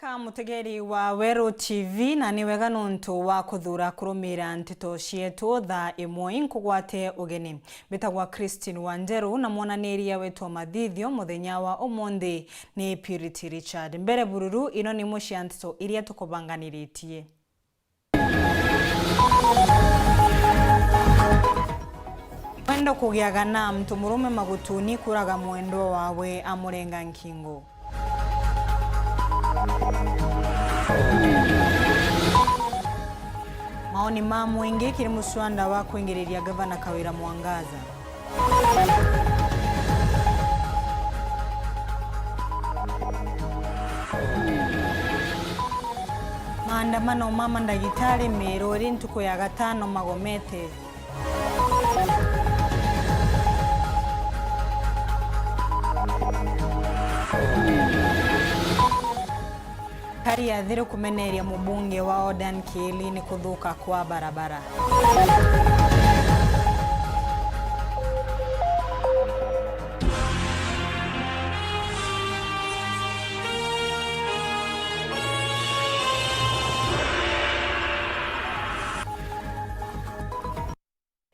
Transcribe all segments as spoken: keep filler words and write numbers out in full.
Ka mutegeri wa Weru T V, na ni wega nontu wa kuthuura kurumira nteto cietu thaa imwe. Inkugwate ugeni. Mbitagwa Christine Wanjeru, na mwananiria wetu wa mathithio muthenya wa umunthi ni Purity Richard. Mbere bururu, ino ni imwe cia nteto iria tukubanganiritie. Mwendo kugiaga na mtu murume magutuni kuraga mwendwa wawe amurenga nkingo. Maoni ma mwingi kiri muswanda wa kwingiriria Gavana Kawira Mwangaza. Maandamano ma mandagitari Meru iri ntuku ya gatano magomete. Kari ya Thiru kumeneria mubunge wa Odan Kiili ni kuthuka kwa barabara.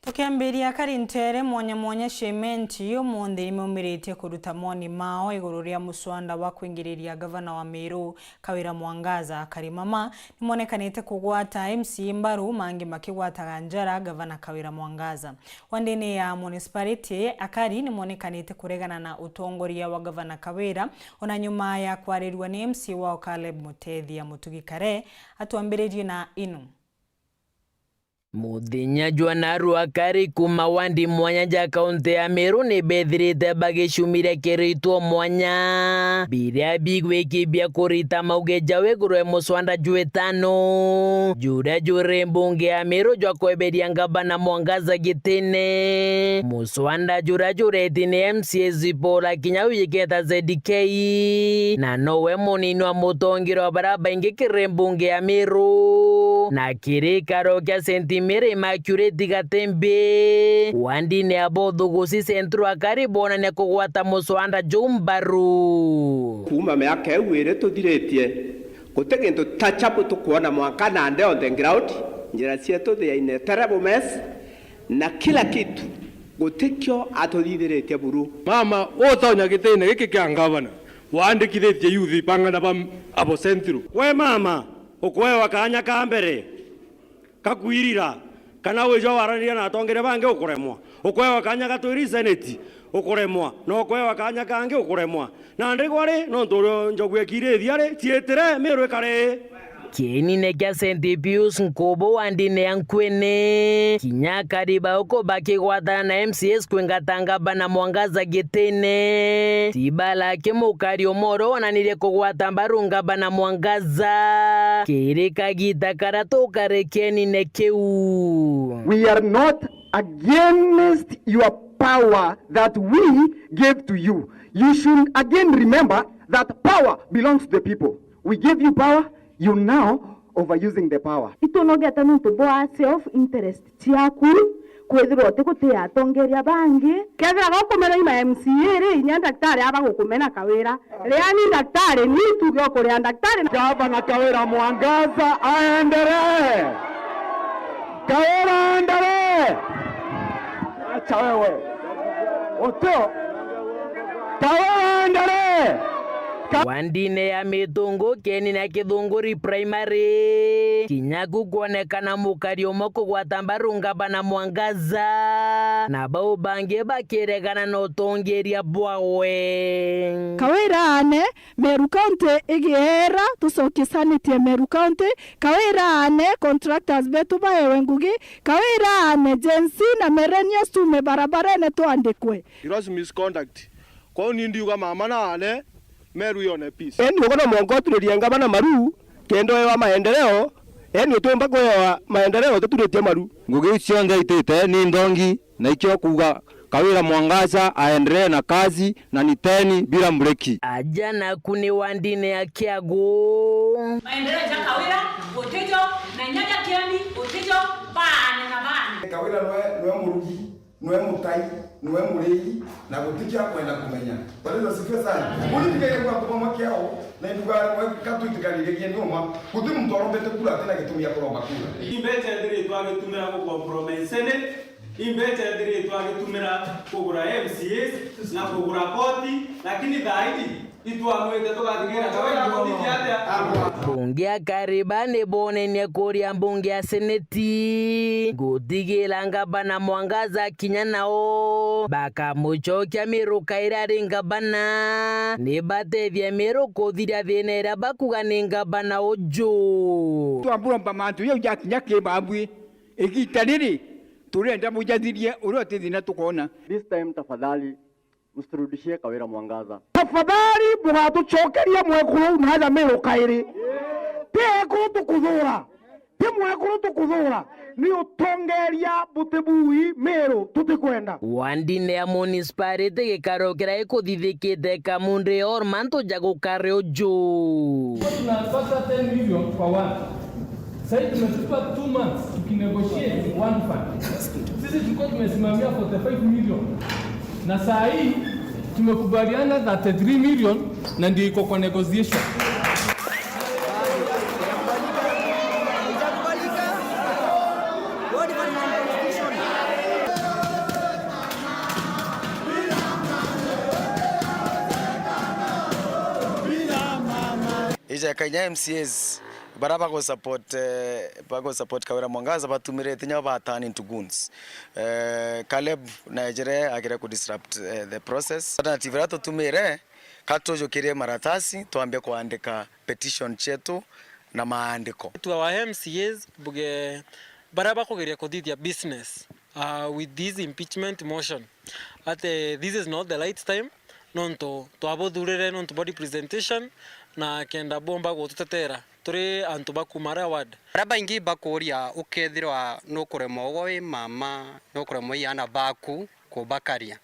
Tukiambiria, akari nteere mwanya mwanya cia Imenti umunthi nimaumiritie kuruta moni mao iguru ria muswanda wa kwingiriria gavana wa Meru Kawira Mwangaza. Akari mama nimonekanite kugwata M C A mbaru, mangi makigwataga njara gavana Kawira Mwangaza. Wandini ya municipality, akari nimonekanite kuregana na utongoria wa gavana Kawira, ona nyuma ya kwarirua ni M C A wao Caleb Mutethia. Mutugi Kare atwambiririe na inu. Muthenya jwa narua, akari kuuma wandi mwanya ja kaunti ya Meru ni bethirite bagicumire kiritwo mwanya biria bigwikibia kurita mauge jao iguru ya muswanda jwa itano juria juri mbunge ya Meru jwa kweberia ngavana Mwangaza gitine. Muswanda juria jureti ni M C A Zipporah Kinyau wijiketa Z K, na nowe munini wa mutongeria wa baria baingi kiri mbunge ya Meru. Na kiri gikaro kia Saint Mary Immaculate Gatembe, wandini ya Bothugusi Central, akari bonania kugwata muswanda juu mbaru. Kuuma miaka iu iri tuthiritie, guti gintu ta chabu tukwona mwanka nandi on the ground, njira cietu they are in a terrible mess, na kila kitu gutikio atuthithiritie buru. Mama utonya gitine giki kia ngavana, waandikithitie youth ipangana ba abo Central. We mama, ukwewa kanya ka mbere kakwirira, kana wija waraniria na atongeria bangi ukuremwa. Ukwewa kanya ga twiri seneti ukuremwa, na ukwewa kanya kangi ukuremwa. Nandi gwari nontu urio njogu ekirithia ri, ciitire Miru ikari. Kienine kia Saint Pius Nkubu wandini ya Nkwene, kinya akari ba uku bakigwatana na M C As kwingata ngavana Mwangaza gitine. Tibala aki mukari umwe uria wonanirie kugwata mbaru ngavana Mwangaza kiri kagita karia tukari kienine kiu. We are not against your power that we gave to you. You should again remember that power belongs to the people. We gave you power, you now overusing the power. Itunogete nontu bwa self interest ciaku, kwithirwa uti gutia atongeria bangi. Kethira gukumena ima M C A ri, inya ndaktari aba gukumena Kawira. Ria ni ndaktari, ni tuge ukuria ndaktari. Gavana Kawira Mwangaza aendelee. Kawira aendelee. Acha wewe. Utio. Kawira aendelee. Ka- Wandine ya Mitungu, kienine ya Kithunguri Primary, kinya ku kwonekana mukari umwe kugwata mbaru ngavana Mwangaza, na bau bangi bakiregana na utongeria bwawe. Kawira ane, Meru County igiera, tucokisanitie Meru County. Kawira ane, contractors betu baewe ngugi. Kawira ane, Gen Z na millennials tuume barabarene twandikwe. Gross misconduct. Kwou ni ndiuga mama na ane, Meru yone peace. Eni ugo no mwanka uturirie ngavana maru, kenda ewa maendeleo, eni utumba kuewa maendeleo tuturitie maru. Ngugi iu cionthe aitite ni ndongi, na ikio kuuga Kawira Mwangaza aendelee na kazi na ni teni bila mbreki. Aja naku ni wandine ya Kiagu. Maendeleo ja Kawira gutijo, na inya ja Kieni gutijo, baane na baane. Kawira nwe, nwe murugi. Nwe mutai, nwe murei, na guti kia kwenda kumenya. Bwana Yesu asifiwe sana. Uni tigaire kwa kuma makiao, na ibuga mwe katu itikariririe nyuma. Guti muntu arombete kura atina gitumi ya kuromba kura. Imbecha ethiritwe agitumira ku compromise Senate, imbecha ethiritwe agitumira kugura M C As na kugura koti, lakini thaa iji itwamwite tugathikira Kawira kuthithia atia? Mbunge a Kariba ni bonenie kuria mbunge ya Seneti gutigira ngavana Mwangaza kinya nao bakamucokia Meru kairi ari ngavana, ni batethie Meru kuthiria thina iria bakuga ni ngavana uju. Twamburomba mantu jau jakinya ki babui, igita riri turenda bujathirie uria uti thina tukona. This time tafadhali, msiturudishie Kawira Mwangaza. Tafadhali, bugatucokeria mwekuru uu naaja Meru kairi. Ti ekuru tukuthura, ti mwekuru tukuthura, ni utongeria buti bui Meru tutikwenda. Wandine ya municipality gikaro kiria ikuthithikite Kamunde or mantu ja gukari uju. Tunapata ten million kwa one. Sasa hivi tumetupa two months tukinegotiate one fund. Sisi tulikuwa tumesimamia forty-five million. Na saa hii tumekubaliana thirty-three million na ndio iko kwa negotiation. Ija kanya M C As bara bago support, eh, bago support Kawira Mwangaza batumirite nyao ba turn into goons. Eh, Caleb na ejere agire ku disrupt, eh, the process. Alternative iria tutumire, ka tujukirie maratasi, twambie kuandika petition cietu na maandiko. To our M C As, mbuge bara bakugeria kuthithia business, uh, with this impeachment motion. Ati this is not the right time, nontu twabuthurire nontu bwa representation na kenda bomba gututetera turi antu ba kuma aria ward. Aria baingi bakuria ukethirwa nukuremwa ugwe wi mama, nukuremwa wi aana baku kubakaria.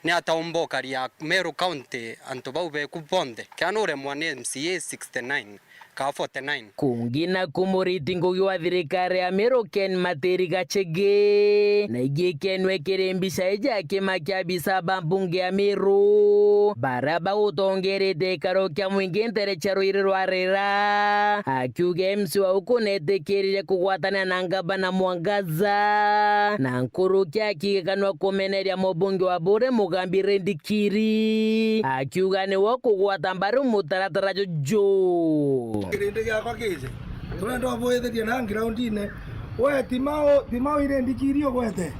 Ni ata umba ukaria Meru County antu bau beku bonthe? Kea nuremwa ni M C A sixty-nine. Ka forty-nine. Kungi na kumuriti ngugi wa thirikari ya Meru Ken Matiri Gachege, na ingi ikenwe kiri mbica iji akimakia abisa ba mbunge ya Meru, bara bagutongerete gikaro kia mwingi ntere cia rwiri rwa Rera, akiuga M C wau kunetikirire kugwatania na ngavana Mwangaza, na nkuruki akiga kanwa kumeneria mubunge wa Bure Mugambi Rendi Kiri, akiuga niwe ukugwata mbaru mutaratara juju. Kirindi giakwa kije, turenda ubwithirie na groundine. We, Timau, Timau ire ndikiri ugwete.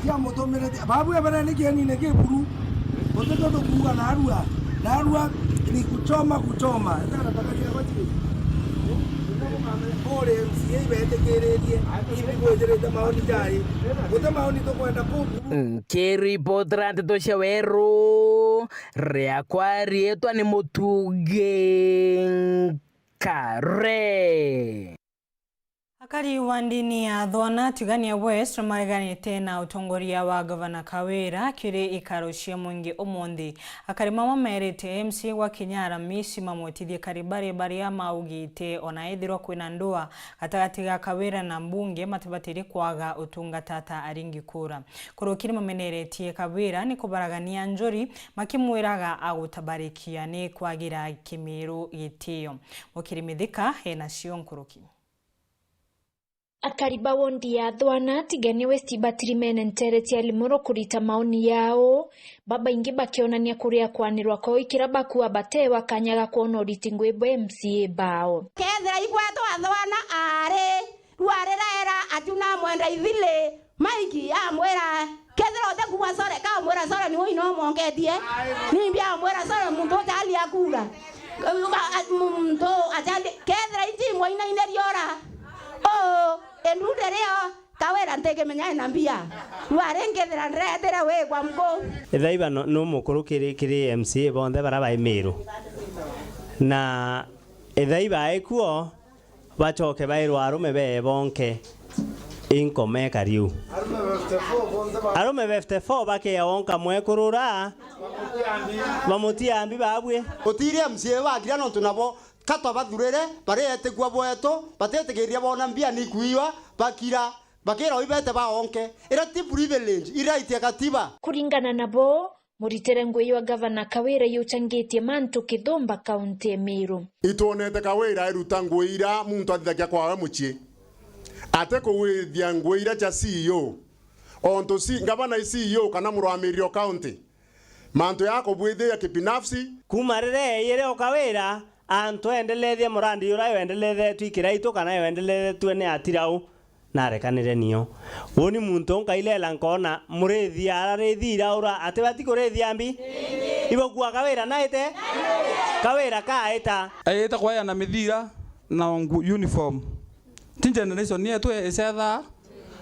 Tia mutumire, babu ebere ni kienine kiburu. Guti tundu kuuga narua, narua ni kuchoma, kuchoma. Etana takati ya gwachi. Kuri M C A ibetikiririe, ibi gwithirite maoni jari. Guti maoni tukwenda kubu. Nkiripotera nteto cia Weru, riakwa riitwa ni Mutugi Nkare. Akari wa ndini ya Thwana Tigania West mareganite na utongoria wa Gavana Kawira kiri ikaro cia mwingi umunthi. Akari bamwe merite M C A gwakinya Aramisi mamwitithie karibari baria maugite ona ethirwa kwina ndua gatagati ga Kawira na mbunge, matibatiri kwaga utungata ta aringi kura. Kuruki nimameneretie Kawira ni kubaragania njuri, makimwiraga agutabarikia ni kwagira Kimiru gitio. Mukiri Mithika ena cio nkuruki. Akari ba wondi ya Thwana Tigania West batirimene ntere cia Limuru kurita maoni yao, babaingi bakionania kuria kwanirwa kwao ikira bakua batewa kanya ga kwona uriti ngui bwa M C A bao. Kethira igwetwa Thwana ari, rua riraera atu namwenda ithili, Maiki amwira, kethira utekugua sore, ka umwira sore ni ui no mwongetie. Nimbi amwira sore muntu utali akura. Muntu atali, kethira iti mwainaine riora. O, endu nderio, Kawira ntikimenya ena mbia. Rwari nkethira ndiretire wi kwa mku. Ithaiba no, no mukuru kiri, kiri M C A bonthe bara bai Miru. Na Ithaiba aikuo, bacoke bairwa arume bee bonke, inkoma ikari u. Arume fifty-four bakeonka mwekurura, bamutia mbi babui. Gutiri M C A bagira nontu nabo ka twabathurire, bari etikua bwetu, batitikiria bona mbia ni kuiwa, Bakira, bakira ibete baonke. Ira ti privilege, i right ya katiba. Kuringana nabo, muritire ngui jwa Gavana Kawira jucangitie mantu kithumba kaunti ya Meru. Itwonete Kawira airuta ngui ira muntu athithagia kwawe mucii. Ate kugwithia ngui ira cia C E O. Ontu si, ngavana i C E O kana murwamiriri o kaunti. Mantu ya kubwithia kibinafsi. Kuuma riria eeyire o Kawira, antu eendelethia murandi uria wendelethetue i Kiraitu kana wendelethetue ni Atirau, narekanire nio. Uuni muntu nkailela nkoona murithi ararithi iraura atibati kurithia mbi. Ibukua Kawira naite? Kawira kaita? Eeyite kweana mithira na ngu-, uniform. Ti generation yetu icethaa.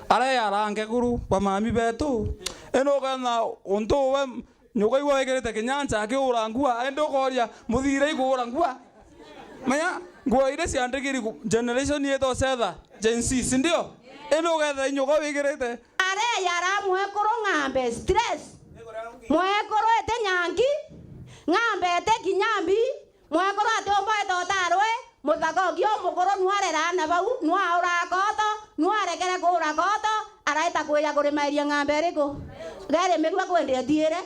Aria yarange kuru ba mami betu. Indi ukethira untu uwe nyuka igua wikirite kinyancha akiura ngua, indi ukoria muthira ikuura ngua. Menya, ngua iria ciandikiri ku-, generation yetu icetha, Gen Z, si ndio? Indi ukethira inyuka wikirite. Aria yara mwekuru ng'ambe stress. Mwekuru ete nyangi, ng'ambe ete kinya mbi, mwekuru atiumba ete utarwe, muthaka ungi umukuru nwarera aana bau, nwaura koto, nwarekere kuura koto, araita kwija kurimairia ng'ambe iriku? Gari mirua kwende etiire?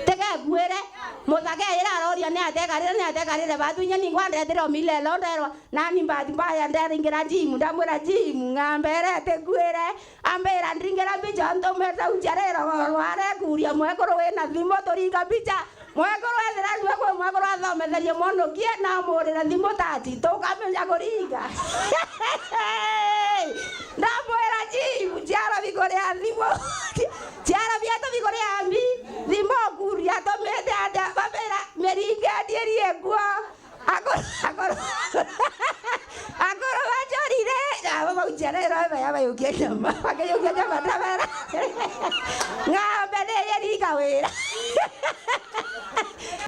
Tigekuire. Muthaka ira aroria ni atekarire, ni atekarire batu inya ningwa ndetire o milelo nderwa, nani mbati mbaya nderingira gym, ndamwira gym, ng'ambe ira itikuire. Ambira ndingira mbicha, ntumite unjara irogoro rware kuria mwekuru wina thimu turinga mbicha. Mwekuru ethira ndue kwi mwekuru athometherie mwonokie na amurire thimu tati, tukamenya kuringa. Ndamwira, "Jibu, ciara bikuria thimu. Ciara bietu bikuria mbi. Thimu kuria tumite atia?" Bambira, "Miringa ndieri ekuo." Akuru, akuru, akuru bachorire, abo bauchara ero baya bayukia nyama, bakayukia nyama tabera. Ng'ombe ni yeri Kawira.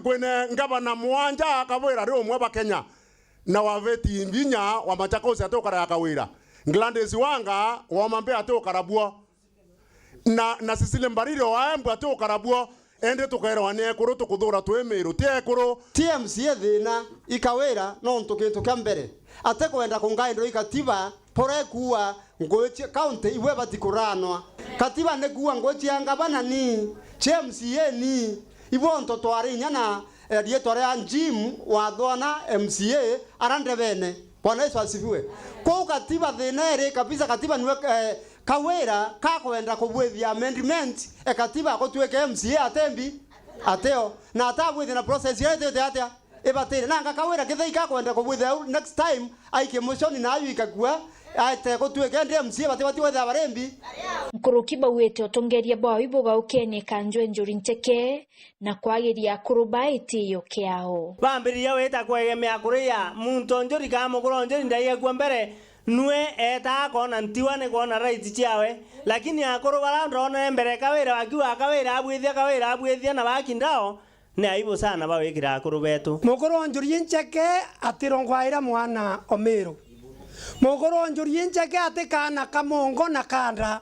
Kwina ngavana mwanja Kawira ri umwe ba Kenya, na wa Veti Vinya wa Machakos atukara ya Kawira. Gladys Wanga wa Homa Bay atukara buo. Na, na Cecily Mbarire wa Embu atukara buo, indi tukeerwa ni ekuru tukuthuura twi Miru, ti ekuru. Ti M C A thina, i Kawira, nontu kintu kia mbere, atikwenda kungairwa i katiba, bora ikuua ngui cia kaunti, ibwe bati kuranwa. Katiba ni kuua ngui cia ngavana ni, cia M C A ni, ibwe ontu twari inya na, eh, riitwa ria Jim Wathwana M C A ara ndebene. Bwana Yesu asifiwe. Kwou katiba thina iri kabisa, katiba niwe, eh, Kawira kakwenda kubwithia amendment e katiba gutwike M C A atembi ateo, na atabwithia na process ya itite atia ibatire. Nanga Kawira kithei kakwenda kubwithia au, next time aikie motion na ayu ikakua, aete gutwike ndi M C A batibati wethia barembi. Nkuruki bauite utongeria bwao ibugaukene kanjwe njuri ncheke na kwagiria akuru ba itiio kiao. Bambiriria wita kwegemea kuria muntu o njuri kana mukuru o njuri ndaigagua mbere, nue eetaa akoona ntiwa ni kwona right ciawe. Lakini akuru bara ndoonere mbere Kawira akiuga Kawira abwithia, Kawira abwithia na baki ndao, ni aibu sana bawikira akuru betu. Mukuru o njuri incheke atirongwaira mwana o Miru. Mukuru o njuri incheke atikaana kamongo na kanda.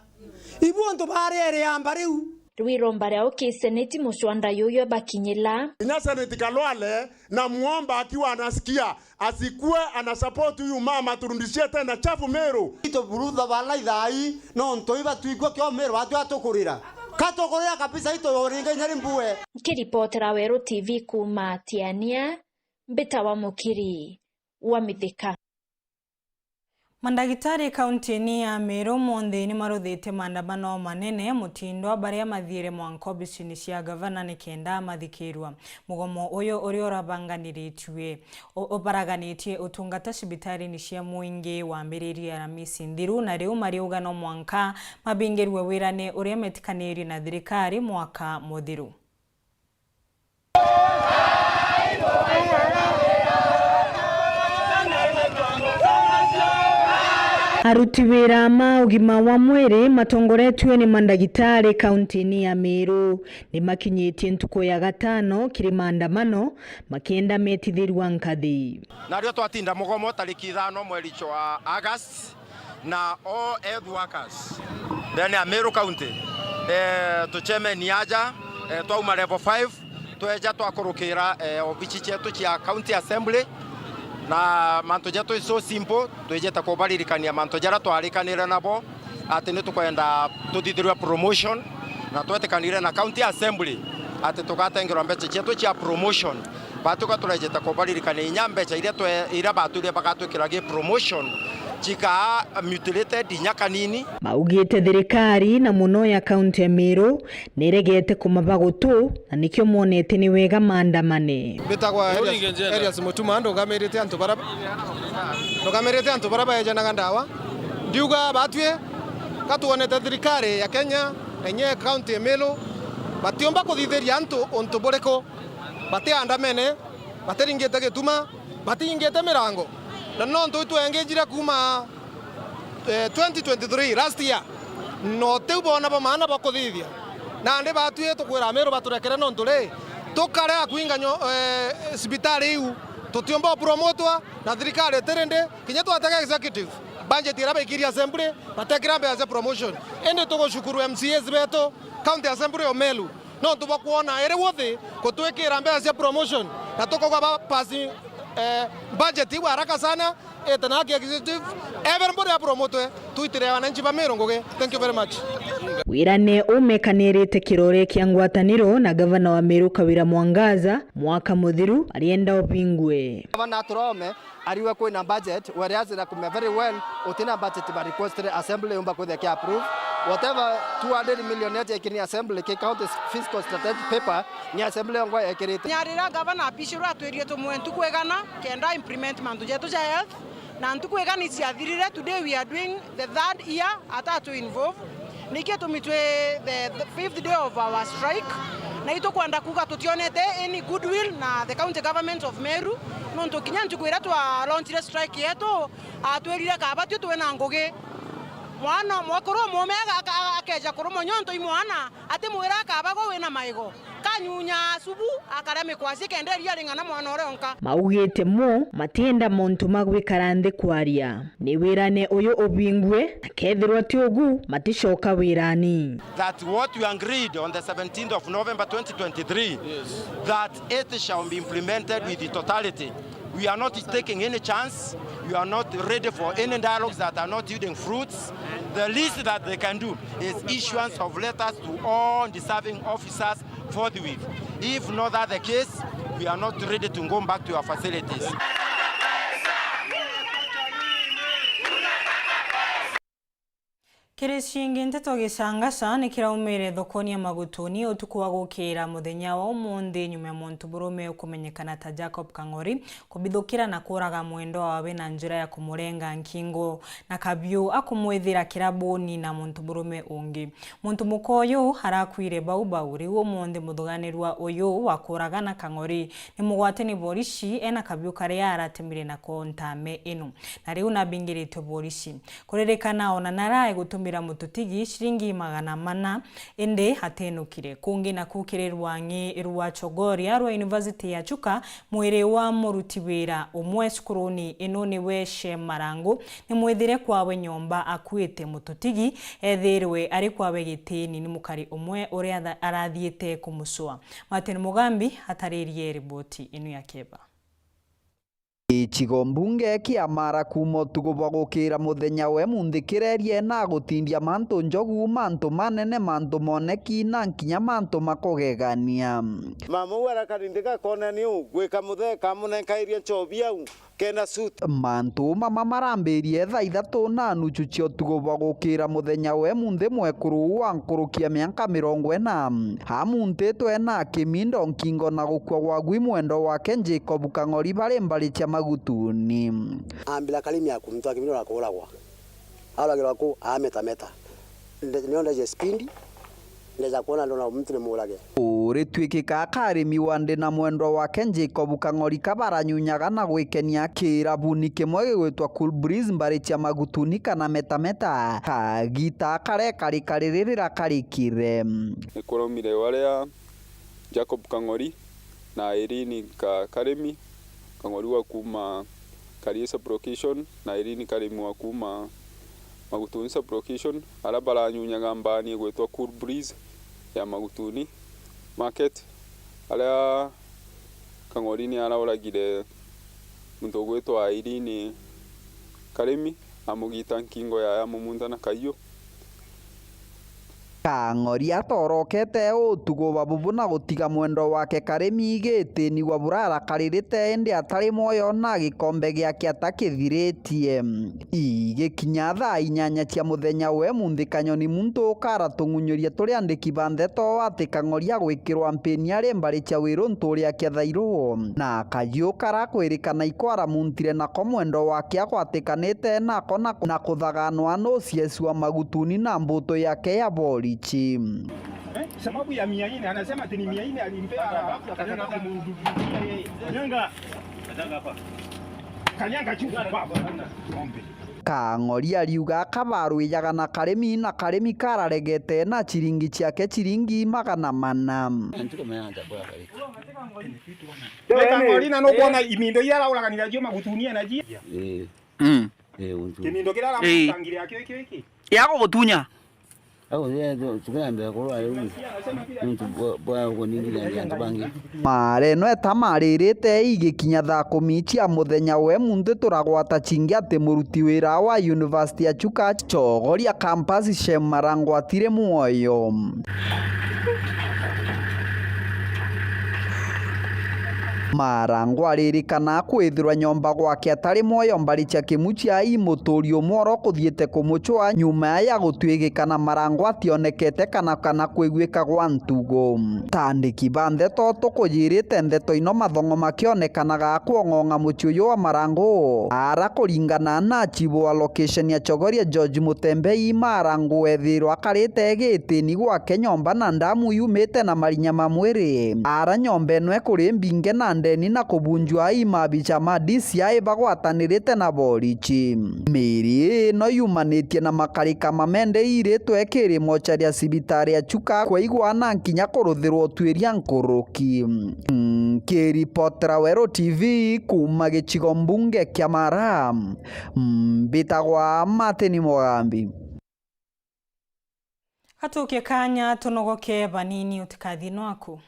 Ibu untu bari iriamba riu. Rwiromba riao ki seneti mucwanda yuyu ebakinyila. Inya seneti Kalwale na muomba akiwa anasikia, asikue ana support huyu mama, turudishie tena chafu Meru. Ito burutha bala ithai, nontu iba twigua kio Meru atu atukurira. Katukurira kabisa ito yoringa inya rimbue. Nkiripotera Weru T V kuuma Tiania, mbitawa Mukiri wa Mithika. Mandagitari kauntiini ya Meru monthe ni maruthite maandamano manene mutindwa baria mathiire mwanka obisini cia gavana nikenda mathikirwa. Mugomo uyu uria urabanganiritue, u-, ubaraganitie utungata cibitarini cia muingi wambiririe Aramisi nthiru, na riu mariuga no mwanka mabingirwe wirane uria metikanirie na thirikari mwaka muthiru. Aruti wira ma ugima wa mwiri matongoretue ni mandagitari kauntiini ya Meru ni makinyitie ntuku ya gatano kiri maandamano makienda metithirua nkathi. Nario twatinda mugomo tariki ithano mweri jwa August. Na all health workers ndene ya Meru County, eh, tuchemeni aja, eh, twauma level five, tweja twakurukira, eh, obici cietu cia County Assembly, Na mantu jetu is so simple, twijite kubaririkania mantu jaria twarikanire nabo, ati ni tukwenda tuthithirwe promotion, na twetikanire na county assembly ati tugatengerwa mbeca cietu cia promotion. Batuka turejete kubaririkania inya mbeca iria twe-, iria batwire bagatwikira gi promotion, cikaa mutilated inya kanini. Maugite thirikari na muno ya kaunti ya Meru niregete kumaba gutu, na nikio monete ni wega maandamane. Mbitagwa Elias, Elias Mutuma, ndugamirite antu bara, ndugamirite antu bara baejanaga ndawa. Ndiuga batwi, ka twonete thirikari ya Kenya na inya county ya Meru batiumba kuthithiria antu untu buriku, batiandamene, batiringite gituma, batingite mirango. Na nontu itwengijire kuuma, eh, twenty twenty-three, last year, no tiu boona bo maana bakuthithia. Nandi batwi tukwira Meru baturekere nontu ri, tukare akuinga nyo-, eh, cibitari iu, tutiumba upromotwa na thirikari itiri ndi, kinya twatega executive, budget iria baikirie assembly, batekira mbeca cia promotion. Indi tugushukuru M C As betu, county assembly o Meru, nontu bwa kwona iri wuthi gutwikira mbeca cia promotion, na tukauga ba pass, eh, budget iu haraka sana, ite na haki executive, everybody apromotwe, twitire wananchi ba Meru ngugi. Thank you very much. Wirane umekanirite kirore kia ngwataniro na gavana wa Meru Kawira Mwangaza mwaka muthiru arienda ubingwe. Gavana aturome, ariwe kwina budget, whereas irakumia very well, utina budget ba request assembly yumba kwithia ki approve. Whatever two hundred million yati ikini assembly ki county fiscal strategic paper, ni assembly yongwa yekirite. Nyarira gavana apishirwe atwirie tumwe ntuku igana kenda implement mantu jetu ja health, na ntuku igana iciathirire, today we are doing the third year atatu involve. Niki tumi twi the, the fifth day of our strike, na itukwenda kuga tutionete any goodwill na the county government of Meru, nontu kinya ntuku iria twa launchire strike yetu, atwirire kaba tio twina ngugi. Mwana mwekuru umume aga-, aga-, akeja kurumwa nyonto i mwana, ati mwira akaba gwe wina maigo. Kanyunya subu, akaria mikwasi kenda iria ring'ana mwana uria onka. Maugite mo matienda montu ma gwikara nthi kwaria. Ni wirane uyu ubingwe, akethirwa ti ugu, maticoka wirani. That what we agreed on the seventeenth of November twenty twenty-three, yes, that it shall be implemented with the totality. We are not taking any chance. We are not ready for any dialogues that are not yielding fruits. The least that they can do is issuance of letters to all deserving officers forthwith. If not that the case, we are not ready to go back to our facilities. Kiri cingi, nteto gicangaca ni kiraumire thokoni ya Magutuni utuku wa gukira muthenya wa umunthi, nyuma ya muntu murume ukumenyekana ta Jacob Kang'ori kubithukira na kuraga mwendwa wawe na njira ya kumurenga nkingo na kabiu akumwithira kirabuni na muntu murume ungi. Muntu muka uyu arakuire bau bau. Riu umunthi muthuganirwa uyu wa kuragana Kang'ori ni mugwate ni borici ena kabiu karia aratemire nako ntame ino, na riu nabingiritwe borici. Kuririkana ona narae gutumira mututigi ciringi magana mana, indi atenukire. Kungi naku kiri rwang'i rwa Chogoria rwa University ya Chuka, mwiri wa muruti wira umwe cukuruni ino niwe Shem Marangu, ni mwithire kwawe nyomba akuite. Mututigi ethirwe ari kwawe gitiini ni mukari umwe uria atha-, arathiite kumucua. Martin Mugambi ataririe riboti ino ya Keba. Gicigo mbunge kia Mara kuuma utuku bwa gukira muthenya wa umunthi kirerie na gutindia mantu njogu, mantu manene, mantu moneki na nkinya mantu ma kugegania. Mama uu arakari ndigakonania uu gwika muthee kamunenkairie nchobi au kena suit. Mantu mama marambirie thaa ithatu na nuchu cia utuku bwa gukira muthenya wa umunthi mwekuru uu wa nkuruki ya mianka mirongo ina. Amuntitwe na kimindo nkingo na gukua gwa gwi mwendwa wake Jacob Kang'ori bari mbari cia Magutuni. Ambira karimi aku muntu wa kimindo na kuuragwa. Auragirwa ku ametameta. Nde-, nio ndeje speed, ndeja kuona ndona muntu ni muurage. Uritwikika karimi wa ndi na mwendwa wake Jacob Kang'ori kabaranyunyaga na gwikenia kirabuni kimwe gigwitwa Cool Breeze mbari cia Magutuni kana Metameta. Kagita karekarika riri rirakarikire. Ni kuraumire waria Jacob Kang'ori na Irene Ka-, Karimi, Kang'ori wa kuuma Karie sub-location na Irene Karimi wa kuuma Magutuni sub-location, aria baranyunyaga mbaani igwitwa Cool Breeze ya Magutuni market, aria Kang'ori ni arauragire Muntu ugwitwa Irene Karimi, amugita nkingo yaya, amumunta na kaiu. Kang'ori atorokete utuku bwa bubu na gutiga mwendwa wake Karimi igitini gwa burara karirite, indi atari mwoyo na gikombe giake atakithiritie. Igikinya thaa inyanya cia muthenya we munthi, Kanyoni muntu ukaratung'unyuria turi andiki ba ndeto ati Kang'ori agwikirwa mpini ari mbari cia wiru nturi akia thairo, na kajiu karakwirikana ikwaramuntire nako mwendwa wake agwatikanite nako na, na kuthaganwa nu C S wa Magutuni na mbutu yake ya borichi. Eh, sababu ya mia nne, anasema ati ni mia nne alimpea, alafu akataka kumdhulumu yeye. Kanyanga. Kanyanga chupa baba. Ng'ombe. Kang'ori ariuga akabarwijaga na Karimi, na Karimi kararegete na chiringi chiake chiringi magana mana. Ntuko mena ntakura Karimi. Weka ng'ori na nukwona imindo iria arauraganira cio Magutuni ena ji. Eh. Mm. Eh, untu. Kimindo kiria aramutangire akio iki iki. Yago gutunya. Au, ye, tu-, tukiambia kurwa riu. Nontu bwa, bwa kuningithia antu bangi. Mara ino etamaririte igikinya thaa kumi cia muthenya, we muntu turagwata chingi ati muruti wira wa University ya Chuka, Chogoria campus, Shem Marango atiri mwoyo. Marango aririkana kwithirwa nyomba gwake atari mwoyo mbari cia Kimuchia, i muturi umwe oro kuthiite kumuchwa nyuma ya gutwigika na Marango ationekete kana, kana kwiguika gwa ntugo. Tandiki ba ndeto tukujirite ndeto ino mathong'o makionekanaga kwong'ong'a muchii uyu wa Marango. Ara kuringana na chibu wa location ya Chogoria George Mutembei, Marango ethirwa akarite gitini gwake nyomba na ndamu yumite na marinya ma mwiri. Ara nyomba ino ikuri mbinge na ndeni na kubunjwa i mabicha ma D C I bagwatanirite na borichi. Miiri ino yumanitie na makarika ma mende iiritwe kiri mochari ya cibitari ya Chuka kwaigwa na nkinya kuruthirwa utwiria nkuruki. Nkiripotera Weru T V kuuma gicigo mbunge kia Mara, mbitagwa Martin Mugambi. Gatukie kanya tunogoke banini, utikathie nwaku.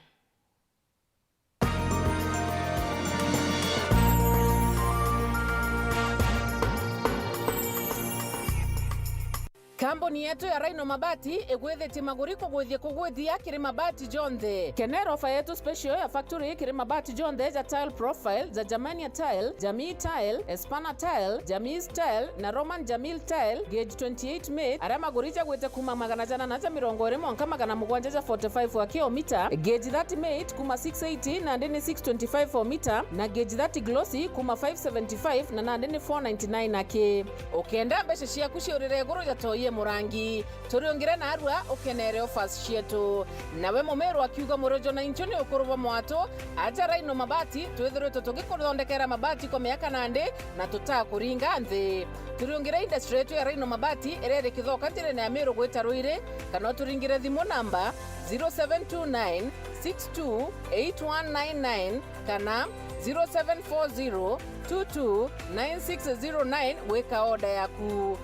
Kambuni yetu ya Rhino Mabati igwithitie maguri kugwithia kugwithia kiri mabati jonthe. Kenera ofa yetu special ya factory kiri mabati jonthe ja tile profile, ja Germania tile, Jamii tile, Espana tile, Jamis tile na Roman Jamil tile, gauge twenty-eight mate, aria maguri jagwite kuuma magana jana na ja mirongo iri mwanka magana mugwanja ja forty-five wa kilomita, gauge thirty mate kuuma six eighty nandi ni six twenty-five o mita, na gauge thirty glossy kuuma five seventy-five na nandi ni four ninety-nine aki. Ukenda mbeca ciaku ciurire iguru ja toi e murangi, turiungire narua ukenere offers cietu. Nawe mumiru akiuga murojo na inchu ni ukuru bwa mwatu, aja Rhino Mabati, twithiritwe tugikuthondekera mabati kwa miaka nandi na tutakuringa nthi. Turiungire industry yetu ya Rhino Mabati iria iri Kithoka njirene ya Miru gwita Ruiri, kana uturingire thimu namba zero seven two nine six two eight one nine nine kana zero seven four zero two two nine six zero nine gwika order yaku.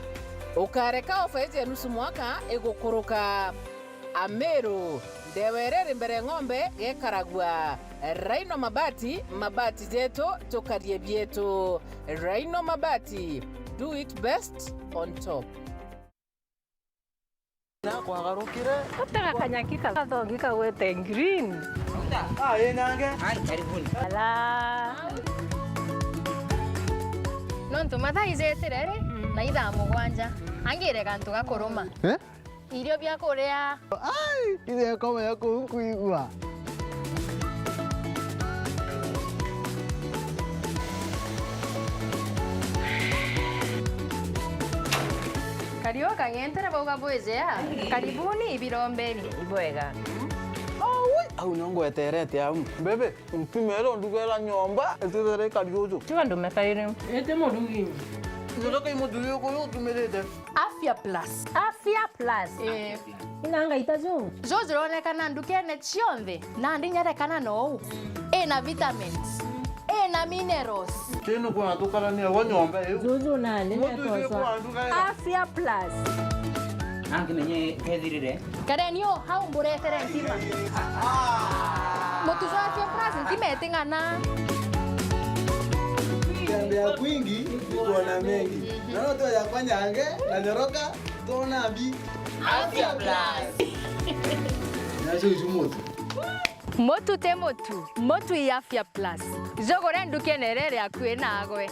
Ukareka ofa iji ya nusu mwaka igukuruka. Amiru, ndewa iria iri mbere ng'ombe gekaragua. Rhino Mabati, mabati jetu, tukarie bietu. Rhino Mabati, do it best on top. Nakwagarukire. Utega kanyaki kathongi kagwete green. Ah, ĩ nange. Ala. Nontu mathaa ijetire ri, na ithaa mugwanja. Angire gantu gakuruma. Eh? Irio bia kuria. Ai, ithe komenya kuu nkwigua. Kariu kang'entere bauga bwijea. Karibuni ibirombeni. Ibwega. Aui, au nio ngweterete au. Bebe, mpimere ndugera nyomba, itithere ikari uju. Tiga ndume kairi. Ite murugi. Ndoka imuthuri uyu utumirite. Afya Plus. Afya Plus. Eh. Ina ngaita ju. Ju jironekana ndukene cionthe, nandi nyerekana nou. Ina vitamins. Ina minerals. Tino kwa tukarania wa nyomba iu. Juju nandi. Mutu icio kwa nduga. Afya Plus. Nangi menye kethirire. Kareni o hau mburetere ntima. Mutu jwa Afya Plus ntima iting'ana. Tembea kwingi, kuona mengi. Naona tu ya kwanyange, na nyoroka, tuona mbi. Afya Plus. Nacho uju motu. Motu te motu, motu i Afya Plus. Jogore ndukene rere akui nagwe.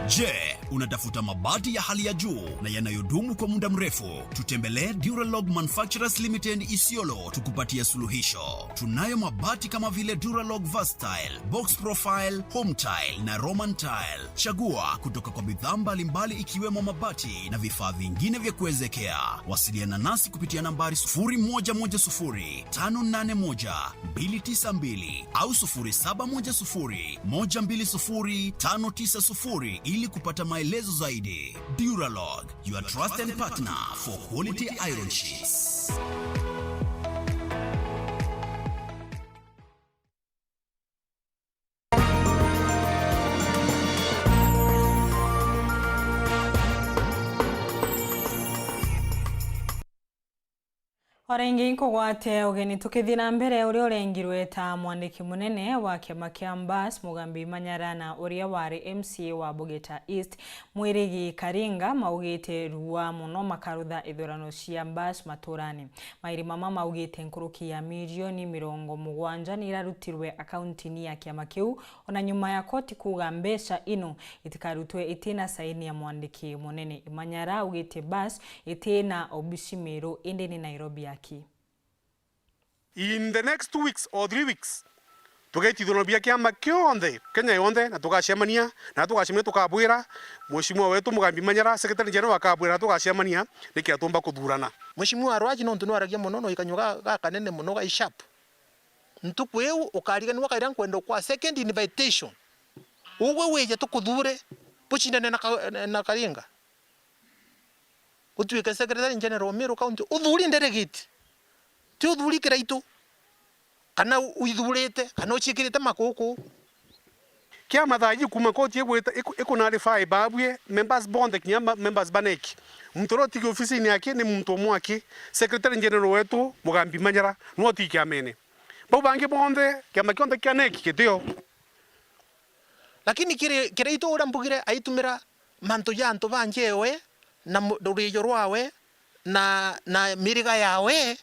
Je, unatafuta mabati ya hali ya juu na yanayodumu kwa muda mrefu? Tutembelee Duralog Manufacturers Limited Isiolo tukupatie suluhisho. Tunayo mabati kama vile Duralog Versatile, Box Profile, Home Tile na Roman Tile. Chagua kutoka kwa bidhaa mbalimbali ikiwemo mabati na vifaa vingine vya kuezekea. Wasiliana nasi kupitia nambari sufuri moja moja sufuri, tano nane moja, mbili tisa mbili au sufuri saba moja sufuri, moja mbili sufuri, tano tisa sufuri ili kupata maelezo zaidi. Duralog, your trusted partner for quality iron sheets. O ringi nkugwate ugeni tukithii na mbere, uria urengirwe ta mwandiki munene wa kiama kia Mbas, Mugambi Manyara, na uria wari M C A wa Bugita East, Mwirigi Karinga, maugite rua mono makarutha ithurano cia Mbas maturani. Mairi mama maugite nkuruki ya milioni mirongo mugwanja ni irarutirwe akaunti-ini ya kiama kiu, ona nyuma ya koti kuuga mbeca ino itikarutwe itina saini ya mwandiki munene. Imanyara augite Mbas itina obici Meru, indi ni Nairobi aki. In the next two weeks or three weeks, tugeita ithurano bia kiama kionthe, Kenya yonthe, na tugacemania, na tugacemania tukabwira Mheshimiwa wetu Mugambi Manyara, Secretary General, akabwira na tugacemania niki atumba kuthurana. Mheshimiwa Rwaji nontu nwaragia mono na ikanyua ga, ga kanene mono ga sharp. Ntuku iu ukariganirwa kaira nkwenda kwa second invitation. Ugwe wije tukuthure, bucindane na ka-, na Karinga. Utuike Secretary General Meru County, uthuri delegate. Ti uthuri Kiraitu. Kana u-, uithurite, kana uciikirite makuku. Kia mathaji kuma koti igwita, iku-, ikunarify babue, members bonthe, kinya ma-, members ba NEC. Muntu uria utigi ofisini yake ni muntu umwe aki, Secretary General wetu, Mugambi Manyara, niwe utigi kiamene. Bau bangi bonthe, kiama kionthe kia NEC gitio. Lakini kiri, Kiraitu uria mbugire aitumira mantu ja antu ba nja ewe, na mu-, rurijo rwawe, na, na miriga yawe,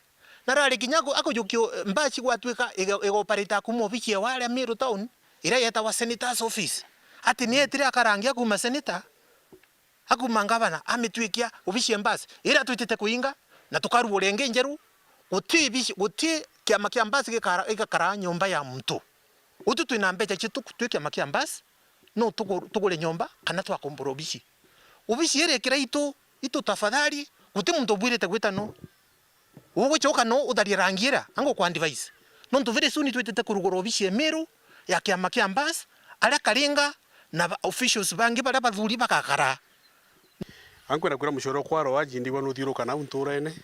na rari kinya aku-, akujukia Mbas gwatuika iga-, igoperate kuma obici ewe aria Meru Town, iria yetawa Senator's Office. Ati ni etire akarangia kuma senator, akuma ngavana, amitwikia obici ya Mbas, iria twitite kuinga, na tukarugura ingi njeru, guti obici, guti kiama kia Mbas gikara-, gigakara nyomba ya muntu. Utu twina mbeca cietu twi kiama kia Mbas, no tugu-, tugure nyomba kana twakombora obici. Obici iri Kiraitu, itu tafadhali, guti muntu ubwirite gwita no. Ugwicoka no utharie rangi ira, angu kwa advice. Nontu very soon twitite kurugura obici ya Meru ya kiama kia Mbas, aria Karinga na ba-, officials bangi baria bathuri bagakara. Ankwenda kwira mucoro kwa Rwaji, ndigwa nuthiuruka nau nturene.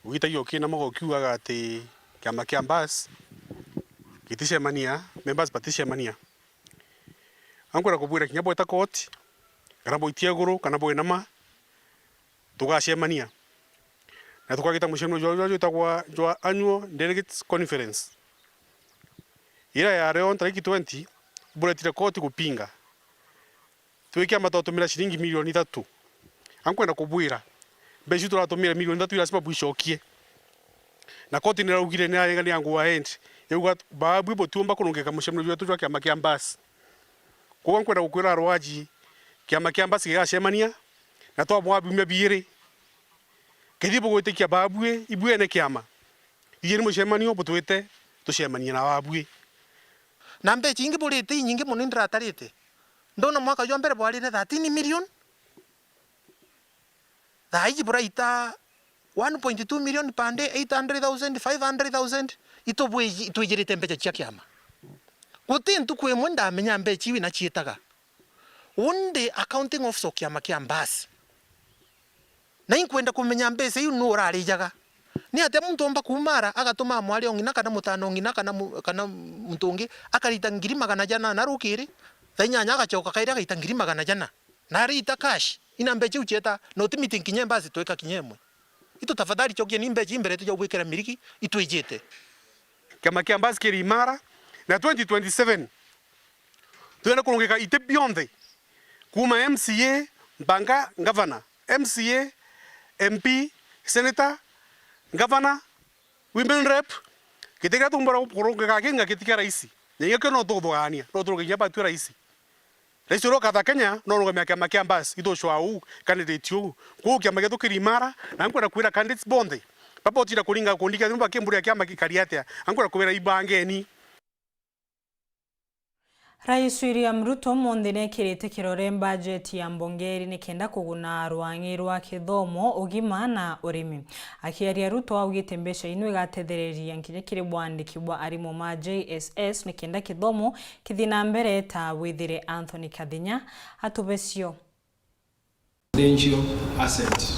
Ugitagia ukina mogo ukiugaga ati kiama kia Mbas giticemania, members baticemania. Ankwenda kubwira kinya bweta koti, kana bwitia iguru, kana bwinama, tugacemania. Na tukagita mucemanio jwa, jwa, jwitagwa jwa Annual Delegates Conference. Ira ya reo ntariki twenty, buretire koti gupinga. Twi kiama twatumira ciringi milioni ithatu. Ankwenda kubwira, mbeca iu turatumire milioni ithatu i lazima bwicokie. Na koti niraugire ni ayenga ni angu aendi. Yauga, baabwi butiumba kurungika mucemanio jwetu jwa kiama kia Mbas. Koguo nkwenda gukwira Rwaji, kiama kia Mbas gigacemania, na twabwa biumia biiri. Kethi bugwitikia baabwi, ibwene kiama, ijeni mucemanio butwite tucemanie na baabwi. Na mbeca ingi burite inyingi mono indiratarite. Ndona mwaka jwa mbere bwarire thirteen million. Thaa iji buraita one point two million per day, eight hundred thousand, five hundred thousand, itu bwiji-, itwijirite mbeca cia kiama. Guti ntuku imwe ndamenya mbeca iu ina ciitaga. Uu ndi accounting officer o kiama kia Mbas. Na inkwenda kumenya mbeca iu nuu urarijaga. Ni atia muntu omba kuuma ara agatuma mwari o ng'ina kana mutana o ng'ina kana mu-, kana muntu ungi akarita ngiri magana jana na rukiri, thaa inyanya agacoka kairi agaita ngiri magana jana? Na arita cash, ina mbeca iu cieta, na uti meeting kinya Mbas twika kinya imwe. Itu tafadhali cokieni mbeca imbere tija gwikira miriki itwijite. Kiama kia Mbas kiri imara, na twenty twenty-seven twenda kurungika iti bionthe, kuma M C A mpaka ngavana, M C A, M P, senator, ngavana, women rep, giti kiria tumbura kurungika kinga giti kia raisi. Na ikio no tuthugania, no turuge kinya batwi raisi. Rais uria ukatha Kenya no urugamia kiama kia Mbas, ithucwaa uu, candidate uu. Kwou kiama gietu kiri imara, na nkwenda kwira candidates bonthe, baba utinda kuringa kundi kia thimu bakimburia kiama gikari atia, na nkwenda kwira ibangeni. Rais William Ruto umunthi nekirite kirore mbajeti ya mbunge iri nikenda kuguna rwang'i rwa kithomo, ugima na urimi. Akiaria, Ruto augite mbeca ino igatethereria nkinya kiri bwandiki bwa arimu ma J S S nikenda kithomo kithi na mbere ta withire. Anthony Kathinya atubecio. Potential asset.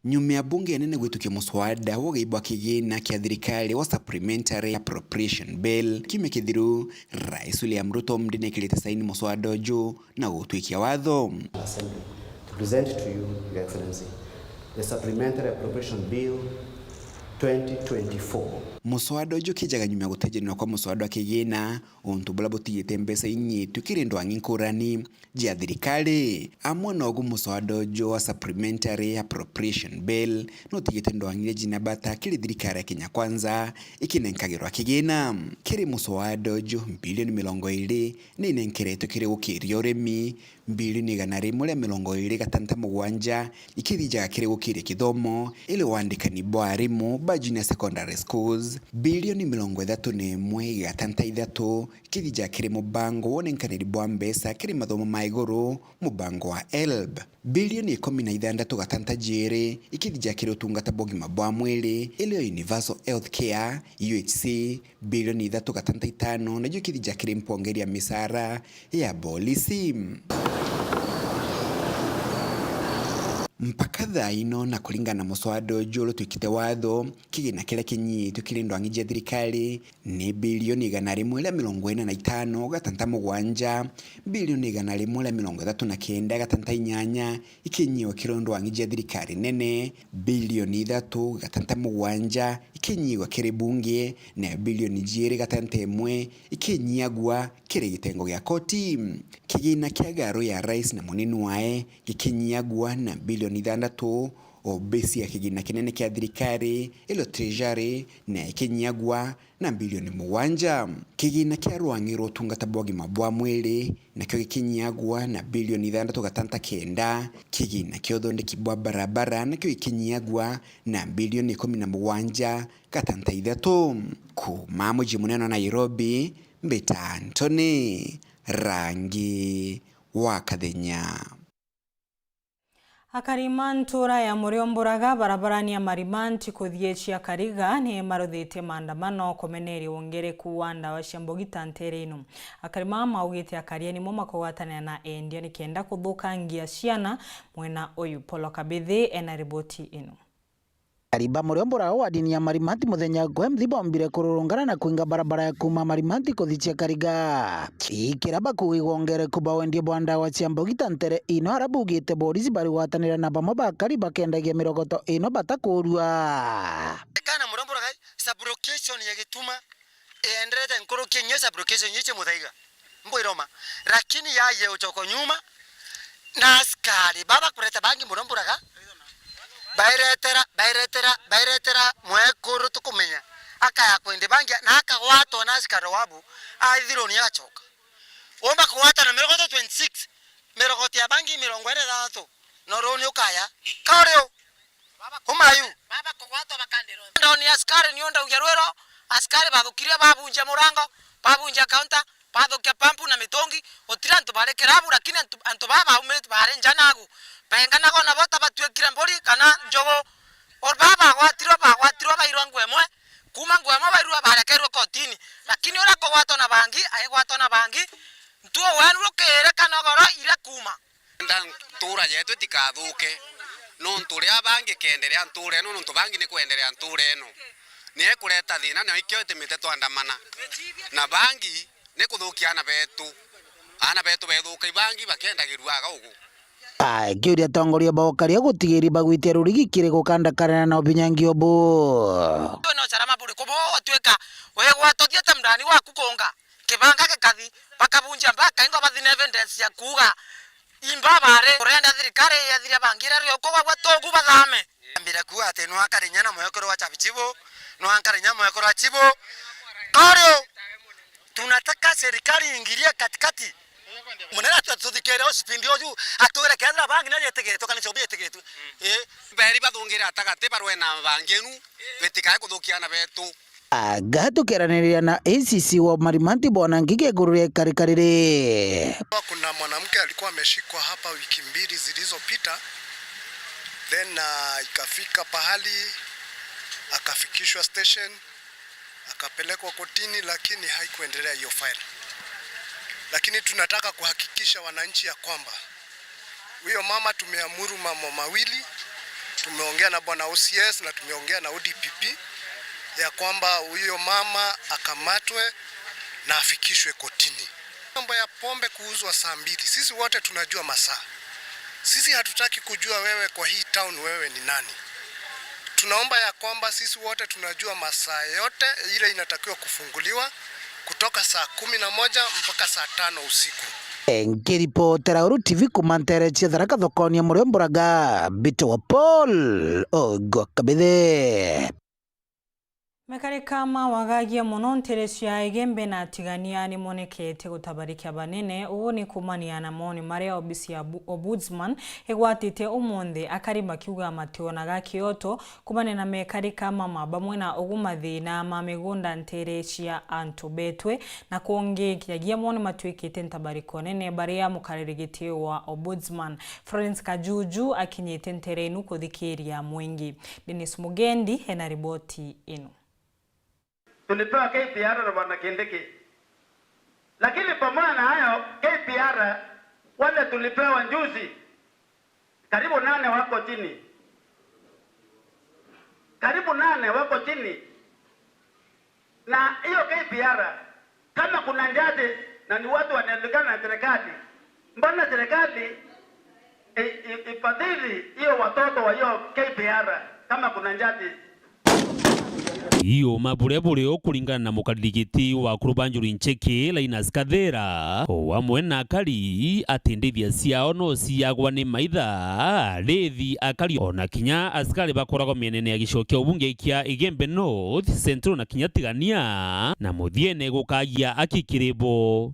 Nyuma ya bunge nene gwitukia muswada wa ugai bwa kigina kia thirikari wa Supplementary Appropriation Bill kiumia kithiru, Rais William Ruto ndinekirite saini muswada uju na gutwikia watho. Assembly to present to you, Your Excellency, the Supplementary Appropriation Bill twenty twenty-four. Muswada uju ukijaga nyuma ya gutejanirwa kwa muswada wa kigina, untu buria butigite mbeca inyitue kiri ndwang'i nkurani jia thirikari. Amwe nogu muswada uju wa Supplementary Appropriation Bill nutigite ndwang'i iria jina bata kiri thirikari ya Kenya Kwanza ikinenkagirwa kigina. Kiri muswada uju, mbilioni mirongo iri ni inenkeretwe kiri gukiria urimi, mbilioni igana rimwe ria mirongo iri gatanta mugwanja ikithijaga kiri gukiria kithomo, iri wandikani bwa arimu ba junior secondary schools, mbilioni mirongo ithatu na imwe gatanta ithatu ikithija kiri mubango wa unenkaniri bwa mbeca kiri mathomo ma iguru, mubango wa helb. Bilioni ikumi na ithanthatu gatanta jiiri ikithija kiri utungata bwa ugima bwa mwiri, irio Universal Health Care, U H C, bilioni ithatu gatanta itano najo ikithija kiri mpongeri ya micara ya bolisi. Mpaka thaa ino, na kuringana na muswada uju uria utwikite watho, kigina kiria kinyiitue kiri ndwang'i jia thirikari ni bilioni igana rimwe ria mirongo ina na itano gatanta mugwanja, bilioni igana rimwe ria mirongo ithatu na kenda gatanta inyanya ikinyiwa kiri ndwang'i jia thirikari nene, bilioni ithatu gatanta mugwanja ikinyiwa kiri bunge, na bilioni jiiri gatanta imwe ikinyiagua kiri gitengo gia koti. Kigina kia garu ya rais na munini wae gikinyiagua na bilioni ithanthatu, obisi ya kigina kinene kia thirikari, ilo treasury, na ikinyiagua na bilioni mugwanja. Kigina kia rwang'i rwa utungata bwa ugima bwa mwiri nakio gikinyiagua na bilioni ithanthatu gatanta kenda. Kigina kia uthondeki bwa barabara nakio gikinyiagua na bilioni ikumi na mugwanja gatanta ithatu. Kuuma muji munene wa Nairobi, mbita Anthony Rangi wa Kathenya. Akari ma ntuura ya Muriomburaga barabarani ya Marimanti kuthii Chiakariga ni maruthitie maandamano kumeneria wongereku wa ndawa cia mbogita nteere ino. Akari maa maugite akaria nimo makugwatanira na endia nikenda kuthukangia ciana mwena uyu. Polo Kabithi ena riboti ino. Akari ba Muriomburaga wa dini ya Marimanti muthenya gwe mthi bombire kururungana na kuinga barabara ya kuuma Marimanti kuthii Chiakariga. Ikira bakuuga igwongereku ba wendia bwa ndawa cia mbogita nteere ino, ara baugite borisi barigwatanira na bamwe ba akari bakendagia mirogoto ino batakuurua. Kana Muriomburaga sub-location ya Gituma ienderete nkuruki nyo sub-location ici Muthaiga. Mbwiroma. Lakini yaye uchoko nyuma, na askari baba kureta bangi Muriomburaga, bairetera, bairetera, bairetera mwekuru tukumenya. Akaya kwendi bangi, na akagwatwa na askari wabu, aithirwo ni agachoka. Omba kugwatwa na mirogoto twenty-six, mirogoto ya bangi mirongo ina na ithatu, na ruu ni ukaya. Ka uri u? Umayu. Baba kugwatwa bakandiro. Ndoni askari ni undaugia rwiro, askari bathukirie babunja murango, babunja counter, bathukia pampu na mitungi, gutiri antu bari kirabu, lakini antu, antu baa baumite bari nja nagu. Benganaga nabo ta batuikire mburi kana njogu. O baa bagwatirwe, bagwatirwe bairwa nguo imwe, kuuma nguo imwe bairwa barekerwe kotini. Lakini uria akugwatwa na bangi, aigwatwa na bangi, ntuo wenu rukiri kanogoro iria kuuma. Nda ntuura yetu itikathuke, nontu uria bangi keenderea ntuura ino, nontu bangi ni kwenderea ntuura ino. Ni ekureta thiina, na ikio itimite twandamana. Na bangi ni kuthukia aana betu. Aana betu bethuka, ibangi bakendagirua aga ugu. Akiuria atongoria ba ukaria gutigiri bagwitia rurigi kiri gukandakarana na ubinyangi ubu. Twe no charama buri kubu utwika wigwatothia ta mrani waku kunga. Kibanga gikathi, bakabunjia mpaka ingo bathi na evidence ya kuuga imba bari kurenda thirikari yethire bangire rio kugwa gwa tugu bathame. Ambire kuuga ati nwa Karinya na mwekuru wa Chabichibu, nwa Karinya mwekuru wa Chibu. Korio, tunataka serikali iingilie katikati. Munene atu-, atuthikire ucipindi uju, atwire kethira bangi na yetigitwe kana icobi yetigitwe. Ii. Beri bathungire atagati barwe na bangi nu, bitikae kuthukia ana betu. Aga tukiaraniriria na A C C wa Marimanti, Bwana Ngigi, iguru ria ikarika riri. Kuna mwanamke alikuwa ameshikwa hapa wiki mbili zilizopita, then, ah, ikafika pahali akafikishwa station, akapelekwa kotini, lakini haikuendelea hiyo file. Lakini tunataka kuhakikisha wananchi ya kwamba huyo mama tumeamuru mambo mawili, tumeongea na bwana O C S na tumeongea na O D P P ya kwamba huyo mama akamatwe na afikishwe kotini. Mambo ya pombe kuuzwa saa mbili, sisi wote tunajua masaa. Sisi hatutaki kujua wewe kwa hii town wewe ni nani. Tunaomba ya kwamba sisi wote tunajua masaa yote ile inatakiwa kufunguliwa kutoka saa kumi na moja mpaka saa tano usiku. Nkiripotera Uru T V kuma ntere cia Tharaka thokoni ya Murio Mburaga, mbitagwa Paul Ogwa Kabithe. Mekarika ma wagagia mono ntere cia Igembe na Tigania ni monekete gutabarikia banene. Uu ni kumania na moni maria obisi ya bu-, Ombudsman igwatite umunthi, akari makiuga mationaga kioto kumania na mekarika mama bamwe na ugu mathina ma migunda ntere cia antu betwe na kungi. Kinyagia moni matwikite ntabariko nene baria mukariri giti wa Ombudsman Florence Kajuju akinyite ntere inu kuthikiria mwingi. Dennis Mugendi ena riboti ino. Tulipewa K P R na Bwana Kindiki. Lakini pamoja na hayo, K P R wale tulipewa juzi, karibu nane wako chini. Karibu nane wako chini. Na hiyo K P R, kama kuna judges na ni watu wanajulikana na serikali, mbona serikali i-, i-, ifadhili hiyo watoto wa hiyo K P R kama kuna judges? Iuma buria buri o kuringana na mukariri giti wa Kurubanjuri Ncheke, Linus Kathera, o amwe na akari, ati ndithia ciao no ciagwa ni maitha, rithi akari, ona kinya asikari bakoragwa mienene ya gicigo kia ubunge kia Igembe North, Central na kinya Tigania, na muthiene gukagia aki kiri bo.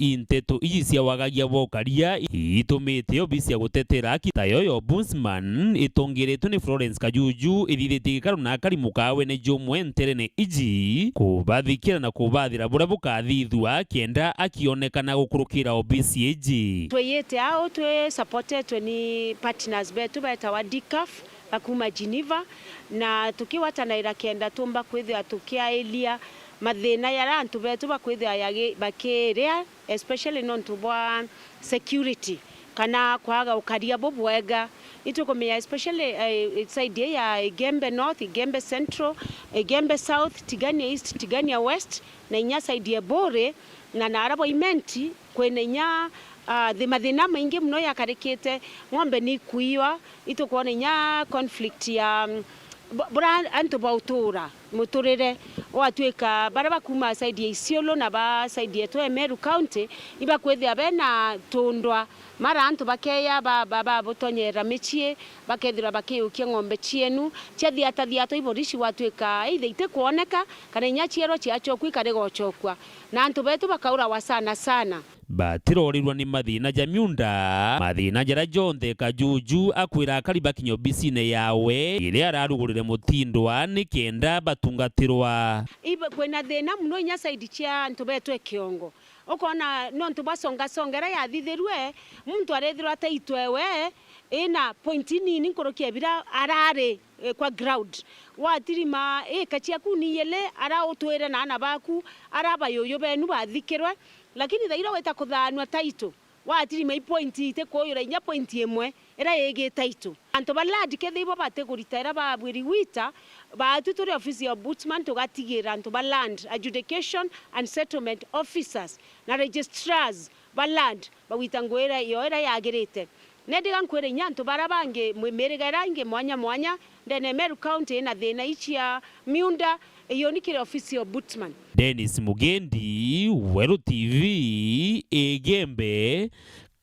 Inteto iji cia wagagia bwa ukaria itumite obisi ya gutetera aki tayo ya Ombudsman itongeretwe ni Florence Kajuju ithithitie gikaro na akari mukaawene jumwe nterene iji, kubathikira na kubathira buria bukathithua kenda akionekana gukurukira obisi iji. Twiyite au twi supportetwe ni partners betu betawa D C A F ba kuma Geneva, na tukigwatanaira kenda tumba kwithira tukiairia mathina jaria antu betu bakwithira yagi-, bakiria, especially nontu bwa security kana kwaga ukaria bubwega. Itukumenya especially, eh, side ii ya Igembe North, Igembe Central, Igembe South, Tigania East, Tigania West, na inya side ya Buuri, na naara bwa Imenti, kwina inya, ah, thi-, mathina maingi mono jakarikite, ng'ombe ni ikuiwa, itukwona inya conflict ya, mm, bu-, buria antu bautura, muturire, gwatuika baria bakuuma side ya Isiolo na ba side yetu ya Meru County, ibakwithia bena tundwa, mara antu bakeya ba, ba, babutonyera micii, bakethirwa bakiukia ng'ombe cienu, ciathiatathiatwa i borici gwatuika either itikwoneka, kana inya cierwa ciacokua ikarega ucokua, na antu betu bakaurawa sana sana. Batirorirwa ni mathina ja miunda, mathina jaria jonthe Kajuju akwira akari bakinya obisine yawe, iria ararugurire mutindwa ni kenda batungatirwa. Ibe-, kwina thina mono inya side cia antu betu e Kiongo. Ukona nontu bwa songa songa iria yathithirue, muntu arethirwa ataitwe we, ina point inini nkuruki ya biria arari, eh, kwa ground. Watirima ika ciaku ni ijiri, ara utwire na aana baku, ara bayuyu benu bathikirwe, lakini thaira wita kuthaanua title, watirima i point itikuyura inya point imwe iria igi title. Antu ba land kethira ibo batikurita iria babwiri gwita, baatu turi ofisi ya Ombudsman tugatigira antu ba land, adjudication and settlement officers na registrars ba land bagwita ngugi iria yo iria yagirite. Nendiga nkwire inya antu bara bangi mwi-, miriga iria ingi mwanya mwanya ndene Meru County ina thina ici ya miunda, iyo ni kiri ofisi ya Ombudsman. Dennis Mugendi, Weru T V, Igembe,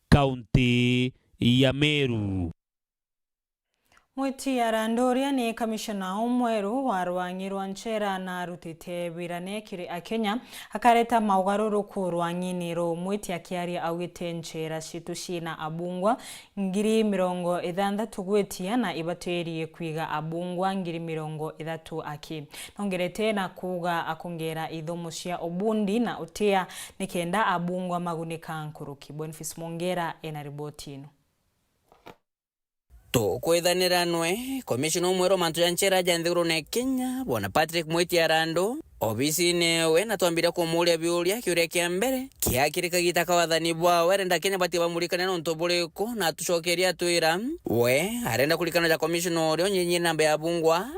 kaunti ya Meru. Mwiti Arando, uria ni kamishona umweru wa rwang'i rwa nchera na arutite wira ne kiri Akenya, akareta maugaruruku rwang'ini ruu. Mwiti akiaria augite nchera citu ciina abungwa ngiri mirongo ithanthatu gwitia na ibatirie kwiga abungwa ngiri mirongo ithatu aki. Nongerete na kuuga akongera ithomo cia ubundi na utia nikenda abungwa magunika nkuruki. Boniface Mongera ena riboti ino. Tukwithanira nwe, komishona umweru wa mantu ja nchera ja nthigurune Kenya, Bwana Patrick Mwiti Arando, obisine ewe, na twambiria kumuuria biuria. Kiuria kia mbere, kiakiri kagita ka wathani bwawe, arenda Kenya batigwe bamurikania nontu buriku, na atucokeria atwira, we arenda kurikanwa ja komishona uria unyinyire namba ya abungwa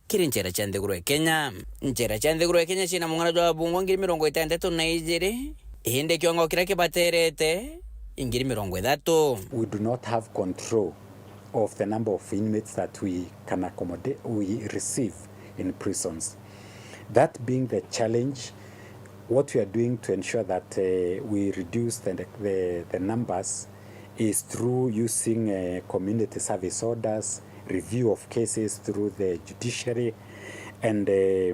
kiri nchera cia nthiguru ya Kenya. Nchera cia nthiguru ya Kenya ciina mung'ana jwa abungwa ngiri mirongo itantatu na ijiri, indi kiongo kiria kibaterete i ngiri mirongo ithatu. We do not have control of the number of inmates that we can accommodate, we receive in prisons. That being the challenge, what we are doing to ensure that, eh, we reduce the, the, the numbers is through using, eh, community service orders, review of cases through the judiciary, and, eh,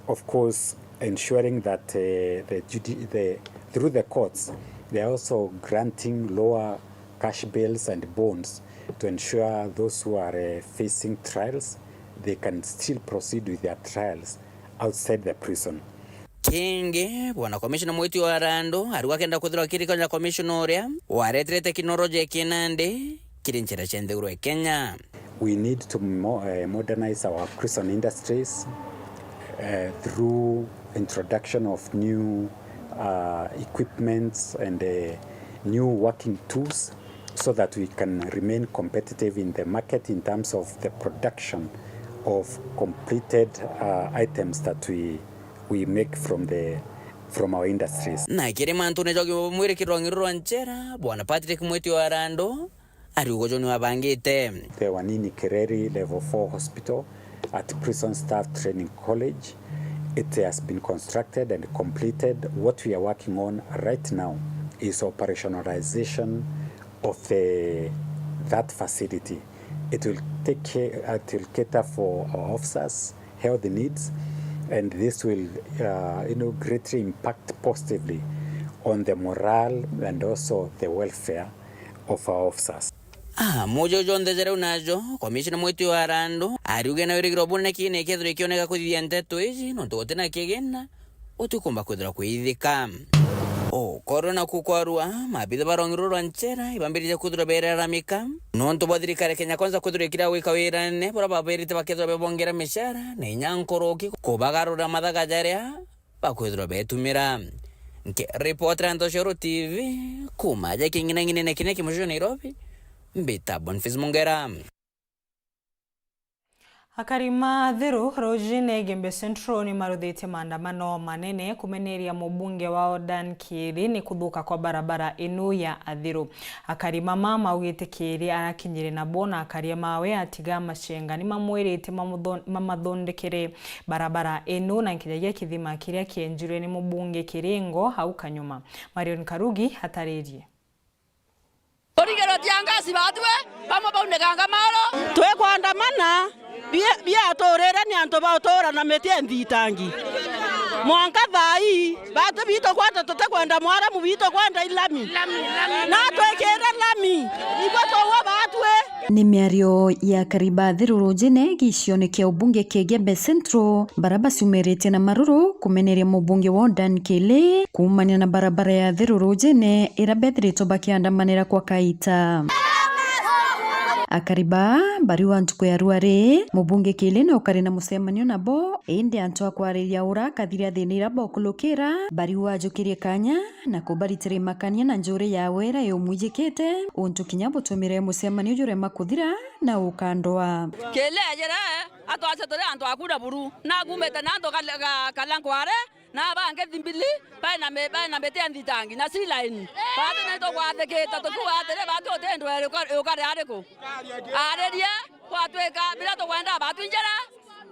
of course, ensuring that, eh, the judi-, the, through the courts, they are also granting lower cash bails and bonds to ensure those who are, eh, facing trials, they can still proceed with their trials outside the prison. Kingi, bwana komishona Mwiti wa Arando ariuga akenda kwithirwa akirikania komishona uria waretire teknoloji ya kinandi kiri nchera cia nthiguru ya Kenya. We need to mo-, eh, modernize our prison industries, eh, through introduction of new, uh, equipments and, eh, new working tools so that we can remain competitive in the market in terms of the production of completed, uh, items that we, we make from the, from our industries. Na kiri mantune ja ugima bwa mwiri kiri rwang'i ruru rwa nchera, bwana Patrick Mwiti wa Arando ariuga uju ni wabangite. The Wanini Kereri Level four Hospital at Prison Staff Training College, it has been constructed and completed. What we are working on right now is operationalization of the, that facility. It will take care, it will cater for our officers' health needs, and this will, uh, you know, greatly impact positively on the morale and also the welfare of our officers. Ah, mujo jonthe jaria unajo, komishona Mwiti wa Arando ariuge na wirigiro bunene kiri nikethirwa ikioneka kuthithia nteto iji, nontu gutina kigina utikumba kwithirwa kuithika. Ukorwe na kukwarua, maabitha ba rwang'i ruru rwa nchera ibambiririe kwithirwa beraramika nontu bwa thirikari ya Kenya Kwanza kwithirwa ikira gwika wirane buria baberite bakethirwa bebongera micara na inya nkuruki kubagarurira mathaga jaria bakwithirwa betumira. Nkiripotera Ntoshoro T V kuuma aja king'inang'inene kiria kimucoco Nairobi, mbita Boniface Mongera. Akari ma Thiru rujine Igembe Central ni maruthitie maandamano manene kumeneria mubunge wao Dan Kiiri ni kuthuka kwa barabara inu ya Athiru. Akari mama maugite Kiiri arakinyire nabo na akaria mawe atiga amacenga ni mamwirite mamutho-, mamathondekere barabara inu na nkinyagia kithima kiria kienjirwe ni mubunge Kiringo hau kanyuma. Marion Karugi ataririe. Kurigirwa tia ngasi batwe, bamwe bauniganga maro. Twikwandamana, bi-, biaturire ni antu bautura na miti nthitangi. Mwanka thaa ii, batu bitu kwenda tutikwenda mwaramu bitu kwenda ilami. Na twikire lami, ibwe tugwe batwe. Ni miario ya akari ba Athiru rujine gicione kia ubunge kia Igembe Central, bara baciumiritie na maruru kumeneria mubunge wa Dan Kiiri kuumania na barabara ya Athiru rujine ira bethiritwe bakiandamanira kwa kaita. Akari baa bariuga ntuku ya rua ri, mubunge Kiiri na ukari na mucemanio nabo, indi antu a kwariria ura akathira thina ira bokulukira, bariuga ajukirie kanya na kubaritira imakania na njuri yawe ira yumwijikite, untu kinya butumire mucemanio jurema kuthira na ukandwa. Kiiri ejire, atwace turi antu a kura buru, na akumite na antu kal-, ka-, kala nkware, Na bangi thimbili, baina mi-, baina miti ya nthitangi na C-line. Baati ni tugwathikite tukiuga atiri, baati uti ndu eri uka-, ukari ariku? Aririe, gwatwika biria tukwenda baatu njira,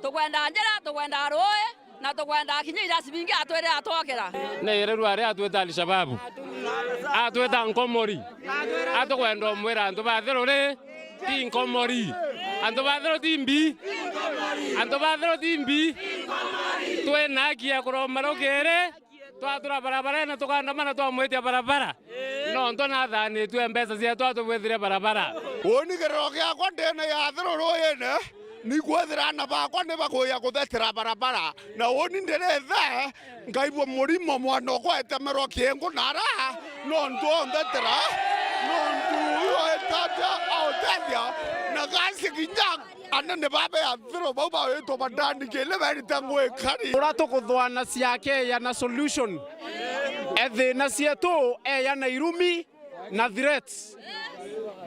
tukwenda njira, tukwenda ruui, na tukwenda kinya irasi bingi atwire atwokera. Ni iri rwari atwita Al-Shababu, atwita nkomori, atukwenda umwira antu ba Thiru ri, ti nkomori. Antu ba Thiru ti mbi. Antu ba Thiru ti mbi. Twina haki ya kuromba rukiri. Twatura barabara na tukaandamana twamwitia barabara. Nontu nathanitue mbeca cietu atubwithire barabara. Uuni kiriro giakwa ndene ya Thiru ruuyine, ni kwithira aana bakwa ni bakuya kuthetera barabara. Na uuni ndiri ithe, ngaibua murimo mwana okwa etemerwa kiengu nara, nontu onthetera, nontu uyu etata autethia, na gasi kinya anene baba ya Thiru bau bawitwa bandandikire berite ngui kari. Uria tukuthwana ciake ya na solution e thina cietu eya na irumi na threats.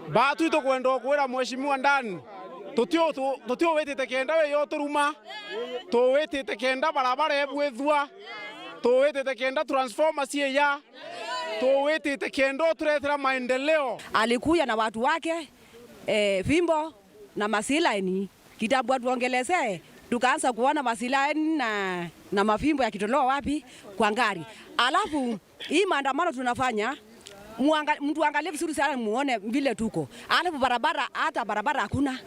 Baatu itukwenda ukwira Mheshimiwa Dan, tutiu-, tu-, tutiuwitite kenda wiya uturuma, tuwitite kenda barabara ebwithua, tuwitite kenda transformer cieya, tuwitite kenda uturetera maendeleo. Alikuja na watu wake, eh, fimbo na masilaini. Kitambo atuongeleze, tukaanza kuona masilaini na, na mafimbo yakitolewa wapi? Kwa ngari. Alafu, hii maandamano tunafanya, muanga-, mtuangalie vizuri sana muone vile tuko. Alafu barabara, hata barabara hakuna.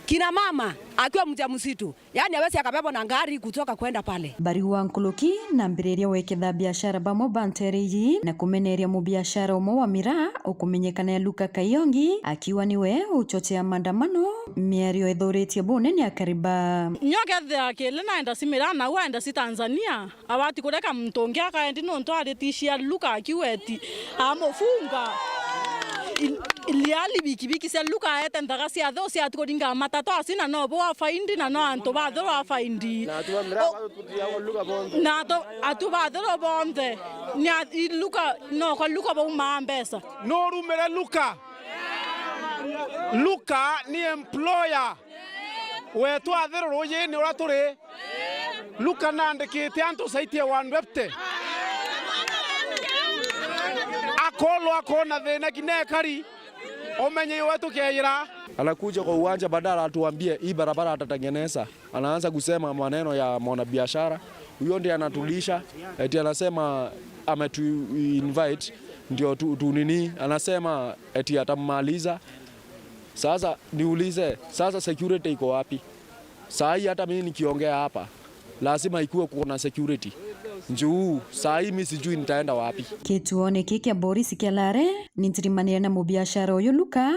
Kina mama, akiwa mjamzito, yani hawezi akabebwa na ngari kutoka kwenda pale. Bari wa nkuruki na mbiriria weketha biashara bamwe ba ntere iji na kumeneria mubiashara umwe wa miraa ukumenyekana ya Luka Kaiongi, akiwa niwe uchochea maandamano, miario ithuritie bunene akari ba. Nyo kethira kili naenda si miraa nau aenda si Tanzania, abati kureka muntu ungi akaendi nontu aritishia Luka akiweti amufunga. Il-, iliali bikibiki cia Luka aete nthaga cia thuu cia kuringa matatu asi na no bo afaindi na no antu ba Thiru afaindi. Na atu ba miraa O-, batutia Luka bonthe. Na atu, atu ba Thiru bonthe. Ni a-, i Luka, no kwa Luka baumaa mbeca. Nurumire Luka. Luka ni employer wetu a Thiru ruujini uria turi. Luka naandikite antu zaidi ya one fifty. Akolwa akona thina kinya ekari, umenye iwe tukeyira. Anakuja kwa uwanja badala atuambie hii barabara atatengeneza. Anaanza kusema maneno ya mwanabiashara. Huyo ndiye anatulisha, eti anasema ametu invite, ndio tu, tu nini, anasema eti atammaliza. Sasa niulize, sasa security iko wapi? Saa hii hata mimi nikiongea hapa, lazima ikuwe kuna security. Njuu, saa hii mimi sijui nitaenda wapi. Kituone kiki kia borisi kia Lare, nintirimanire na mubiashara uyu Luka,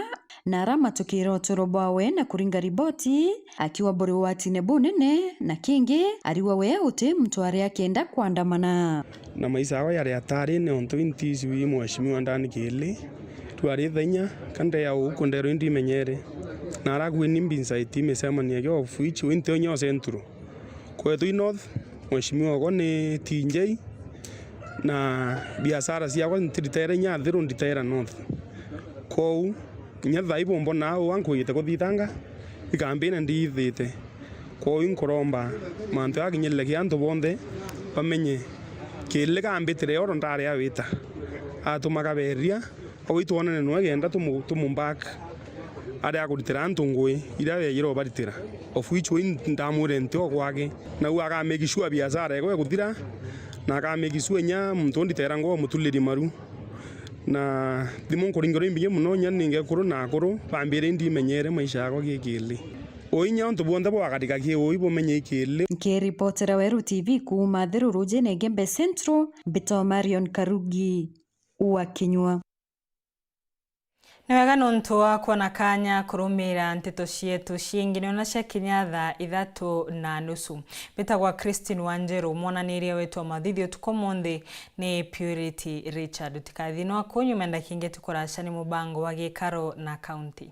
na aramatukira uturo bwawe na kuringa riboti, akiwa buri ugwatine bunene, na kingi, ariwa we uti muntu ari akenda kwandamana. Na maisha yao yari hatari, ni untu intisi wi mheshimiwa Dan Kili. Twari thaa inya, ka ndea uku nderwa indimenyere. Na arakuwe ni mbinsaiti micemanio ya of which wi nti inya o Central. Kwetu i North, mheshimiwa ogwa ni T J, na biashara ciakwa ntiritaira inya Thiru, nditaira North. Kwou, inya thaa ii bumbona au ankuite kuthitanga, ikambine ndithite. Kwou inkuromba mantu jakinyirire ki antu bonthe bamenye Kili gambitire oro ndari awita. Atuma kaberia, au itwonane nwe kenda tumu-, tumuback. Ari akuritira antu ngui iria yejire ubaritira. Of which we ndamwire nti o gwake. Nau akamake sure biashara ekwe ekuthira, na akamake sure inya muntu nditera ngoo mutuliri maru. Na thimu nkuringirwa imbingi mono, inya ningi ekuru na akuru, bambire indimenyere maisha yakwa gi Kili. Uu inya untu bwonthe bwagatika ki uu ibumenye i Kili. Nkiripotera Weru T V kuuma Thiru Ruujine Igembe Central, mbitwa Marion Karugi wa Kinyua. Ni wega nontu wa kwona kanya kurumiira nteto cietu ciingi, niona ciakinya thaa ithatu na nusu. Mbitagwa Christine Wanjiru, mwonaniria wetu wa mathithi utuku umunthi ni Purity Richard. Utikathi no akunyume ndakika ingi tukuraca ni mubango wa gikaro na kaunti.